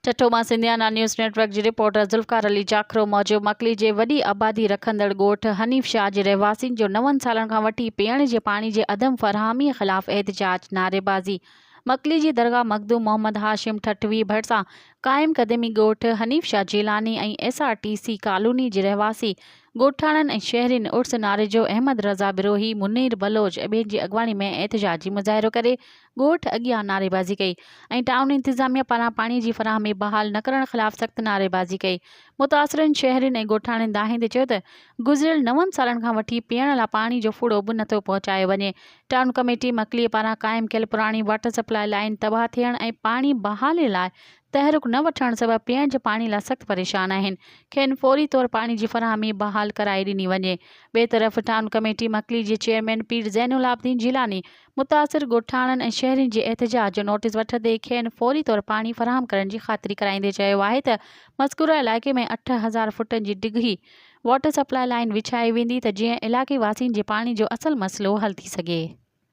ٺٽو مان Sindhiana news net work جي reporter Zulfiqar Ali Jakhro موجب مڪلي جي وڏي آبادي رکندڙ ڳوٺ حنيف شاهه جي رهواسين جو نون سالن کان وٺي پيئڻ جي پاڻي جي عدم فراهمي خلاف احتجاج نعريبازي مڪلي جي درگاهه مخدوم محمد هاشم ٺٽوي ڀرسان قائم قديمي ڳوٺ Hanif Shah Jilani ۽ S R T C colony جي رهواسي ڳوٺاڻن ۽ شهرين عرس ناريجو، احمد رضا بروهي، منير بلوچ ۽ ٻين جي اڳواڻي ۾ احتجاجي مظاهرو ڪري ڳوٺ اڳيان نعريبازي ڪئي ۽ ٽائون انتظاميا پاران پاڻي جي فراهمي بحال نه ڪرڻ خلاف سخت نعريبازي ڪئي. متاثرن شهرين ۽ ڳوٺاڻن دانهيندي چيو ته گذريل نون سالن کان وٺي پيئڻ لا پاڻي جو ڦڙو به نٿو پهچايو وڃي، ٽائون ڪميٽي مڪلي پاران قائم ڪيل پراڻي واٽر سپلاء لائين تباهه ٿيڻ ۽ پاڻي بحالي لاء تحرڪ نه وٺڻ سبب پيئڻ جي پاڻي لاء سخت پريشان آهن، کين فوري طور پاڻي جي فراهمي بحال ڪرائي ڏني وڃي. ٻئي طرف ٽائون ڪميٽي مڪلي جي چيئرمين پير زين العابدين جيلاني متاثر ڳوٺاڻن ۽ شهرين جي احتجاج جو نوٽيس وٺندي کين فوري طور پاڻي فراهم ڪرڻ جي خاطري ڪرائيندي چيو آهي ته مذڪوره علائقي ۾ 8000 فٽن جي ڊگهي واٽر سپلاء لائين وڇائي ويندي ته جيئن علائقي واسين جي پاڻي جو اصل مسئلو حل ٿي سگهي.